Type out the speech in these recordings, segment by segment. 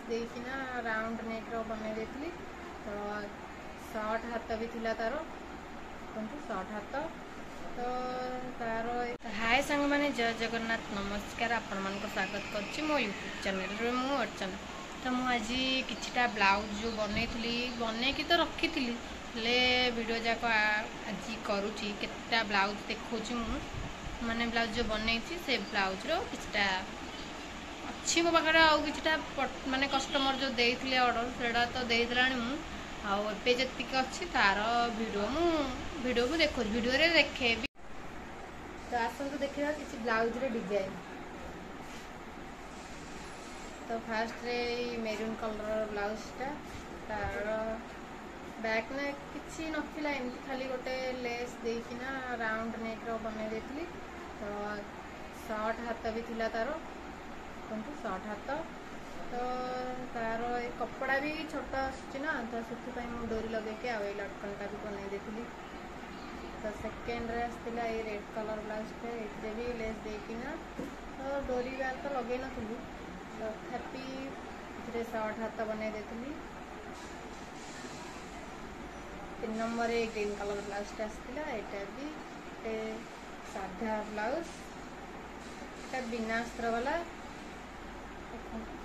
ଦେଇକିନା ରାଉଣ୍ଡ ନେକ୍ର ବନେଇ ଦେଇଥିଲି। ତ ସର୍ଟ ହାତ ବି ଥିଲା ତାର, ଦେଖନ୍ତୁ ସର୍ଟ ହାତ। ତ ତାର ହାଏ ସାଙ୍ଗମାନେ, ଜୟ ଜଗନ୍ନାଥ, ନମସ୍କାର। ଆପଣମାନଙ୍କୁ ସ୍ୱାଗତ କରୁଛି ମୋ ୟୁଟ୍ୟୁବ୍ ଚ୍ୟାନେଲରେ, ମୁଁ ଅର୍ଚ୍ଚନା। ତ ମୁଁ ଆଜି କିଛିଟା ବ୍ଲାଉଜ୍ ଯେଉଁ ବନେଇଥିଲି, ବନେଇକି ତ ରଖିଥିଲି, ହେଲେ ଭିଡ଼ିଓ ଯାକ ଆଜି କରୁଛି। କେତେଟା ବ୍ଲାଉଜ୍ ଦେଖାଉଛି ମୁଁ, ମାନେ ବ୍ଲାଉଜ୍ ଯେଉଁ ବନେଇଛି ସେ ବ୍ଲାଉଜ୍ର କିଛିଟା ଅଛି ମୋ ପାଖରେ, ଆଉ କିଛିଟା ମାନେ କଷ୍ଟମର୍ ଯେଉଁ ଦେଇଥିଲେ ଅର୍ଡ଼ର ସେଇଟା ତ ଦେଇଦେଲାଣି ମୁଁ। ଆଉ ଏବେ ଯେତିକି ଅଛି ତାର ଭିଡ଼ିଓ ମୁଁ ଦେଖାଉଛି, ଭିଡ଼ିଓରେ ଦେଖେଇବି। ତ ଆସନ୍ତୁ ଦେଖିବା କିଛି ବ୍ଲାଉଜ୍ର ଡିଜାଇନ୍। ତ ଫାର୍ଷ୍ଟରେ ଏଇ ମେରୁନ୍ କଲର୍ ବ୍ଲାଉଜଟା, ତାର ବ୍ୟାକ୍ ନେକ୍ କିଛି ନଥିଲା, ଏମିତି ଖାଲି ଗୋଟେ ଲେସ୍ ଦେଇକିନା ରାଉଣ୍ଡ ନେକ୍ର ବନେଇ ଦେଇଥିଲି। ତ ସର୍ଟ ହାତ ବି ଥିଲା ତାର, ଦେଖନ୍ତୁ ସର୍ଟ ହାତ। ତ ତାର ଏ କପଡ଼ା ବି ଛୋଟ ଆସୁଛି ନା, ତ ସେଥିପାଇଁ ମୁଁ ଡୋରି ଲଗେଇକି ଆଉ ଏଇ ଲଟକନଟା ବି ବନେଇ ଦେଇଥିଲି। ତ ସେକେଣ୍ଡରେ ଆସିଥିଲା ଏଇ ରେଡ୍ କଲର୍ ବ୍ଲାଉଜଟା, ଏଥିରେ ବି ଲେସ୍ ଦେଇକିନା, ତ ଡୋରି ତ ଲଗେଇ ନଥିଲି, ତଥାପି ଏଥିରେ ସର୍ଟ ହାତ ବନେଇ ଦେଇଥିଲି। 3 ନମ୍ବରରେ ଗ୍ରୀନ୍ କଲର୍ ବ୍ଲାଉଜଟା ଆସିଥିଲା, ଏଇଟା ବି ଗୋଟେ ସାଧା ବ୍ଲାଉଜ, ଏଇଟା ବିନା ଅସ୍ତ୍ର ବାଲା, ଦେଖନ୍ତୁ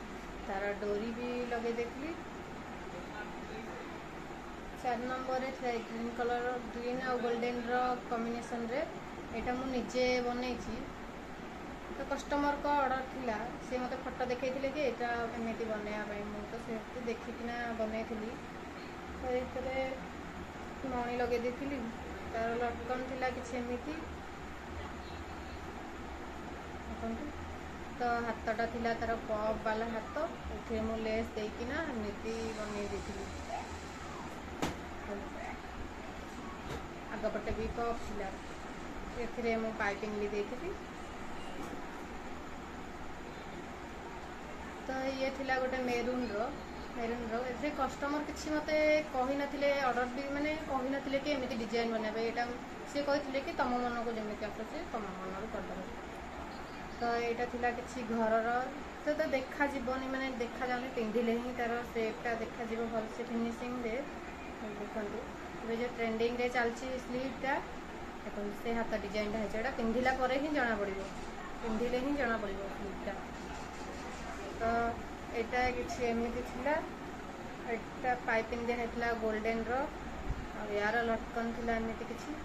ତାର ଡୋରି ବି ଲଗେଇ ଦେଇଥିଲି। 4 ନମ୍ବରରେ ଥିଲା ଗ୍ରୀନ୍ କଲର୍, ଗ୍ରୀନ୍ ଆଉ ଗୋଲ୍ଡେନ୍ର କମ୍ବିନେସନ୍ରେ, ଏଇଟା ମୁଁ ନିଜେ ବନେଇଛି। ତ କଷ୍ଟମର୍ଙ୍କ ଅର୍ଡ଼ର ଥିଲା, ସିଏ ମୋତେ ଫଟୋ ଦେଖେଇଥିଲେ କି ଏଇଟା ଏମିତି ବନେଇବା ପାଇଁ, ମୁଁ ତ ସେମିତି ଦେଖିକିନା ବନେଇଥିଲି। ତ ଏଥିରେ ମଣି ଲଗେଇ ଦେଇଥିଲି, ତାର ଲଟକନ୍ ଥିଲା କିଛି ଏମିତି, ଦେଖନ୍ତୁ। ତ ହାତଟା ଥିଲା ତାର ପପ୍ ବାଲା ହାତ, ଏଥିରେ ମୁଁ ଲେସ୍ ଦେଇକିନା ଏମିତି ବନେଇ ଦେଇଥିଲି। ଆଗପଟେ ବି ପପ୍ ଥିଲା, ଏଥିରେ ମୁଁ ପାଇପିଂ ବି ଦେଇଥିଲି। ତ ଇଏ ଥିଲା ଗୋଟେ ମେରୁନ୍ର, ଏଥିରେ କଷ୍ଟମର୍ କିଛି ମୋତେ କହିନଥିଲେ, ଅର୍ଡ଼ର ବି ମାନେ କହିନଥିଲେ କି ଏମିତି ଡିଜାଇନ୍ ବନେଇବା ପାଇଁ। ଏଇଟା ସିଏ କହିଥିଲେ କି ତମ ମନକୁ ଯେମିତି ଆସୁଛି ତମ ମନରୁ କରିଦେବ। ତ ଏଇଟା ଥିଲା କିଛି ଘରର, ତ ଦେଖାଯିବନି, ମାନେ ଦେଖାଯାଉନି, ପିନ୍ଧିଲେ ହିଁ ତାର ସେପ୍ଟା ଦେଖାଯିବ ଭଲସେ ଫିନିସିଂରେ। ଦେଖନ୍ତୁ ଏବେ ଯେଉଁ ଟ୍ରେଣ୍ଡିଂରେ ଚାଲିଛି ସ୍ଲିଭ୍ଟା, ଦେଖନ୍ତୁ ସେ ହାତ ଡିଜାଇନଟା ହେଇଛି, ଏଇଟା ପିନ୍ଧିଲା ପରେ ହିଁ ଜଣାପଡ଼ିବ, ପିନ୍ଧିଲେ ହିଁ ଜଣାପଡ଼ିବ ସ୍ଲିଭ୍ଟା। ତ ଏଇଟା କିଛି ଏମିତି ଥିଲା, ଏଇଟା ପାଇପିଂ ଦିଆ ହେଇଥିଲା ଗୋଲ୍ଡେନ୍ର, ଆଉ ୟାର ଲଟକନ୍ ଥିଲା ଏମିତି କିଛି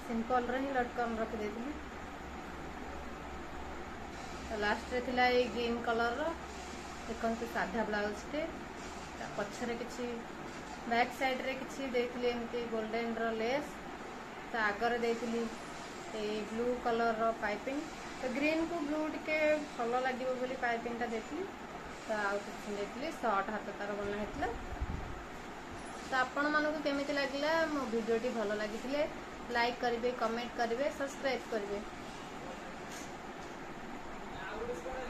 ସିମ୍ପଲ୍ର ହିଁ ଲଟକନ୍ ରଖିଦେଇଥିଲି। ତ ଲାଷ୍ଟରେ ଥିଲା ଏଇ ଗ୍ରୀନ୍ କଲର୍ର, ଦେଖନ୍ତୁ ସାଧା ବ୍ଲାଉଜଟେ, ତା ପଛରେ କିଛି ବ୍ୟାକ୍ ସାଇଡ଼୍ରେ କିଛି ଦେଇଥିଲି ଏମିତି ଗୋଲ୍ଡେନ୍ର ଲେସ୍, ତା ଆଗରେ ଦେଇଥିଲି ଏଇ ବ୍ଲୁ କଲର୍ର ପାଇପିଂ। ତ ଗ୍ରୀନ୍କୁ ବ୍ଲୁ ଟିକେ ଭଲ ଲାଗିବ ବୋଲି ପାଇପିଂଟା ଦେଇଥିଲି। ତ ଆଉ କିଛି ଦେଇଥିଲି, ସର୍ଟ ହାତ ତାର ବନା ହେଇଥିଲା। ତ ଆପଣମାନଙ୍କୁ କେମିତି ଲାଗିଲା ମୋ ଭିଡ଼ିଓଟି? ଭଲ ଲାଗିଥିଲେ ଲାଇକ୍ କରିବେ, କମେଣ୍ଟ କରିବେ, ସବସ୍କ୍ରାଇବ୍ କରିବେ।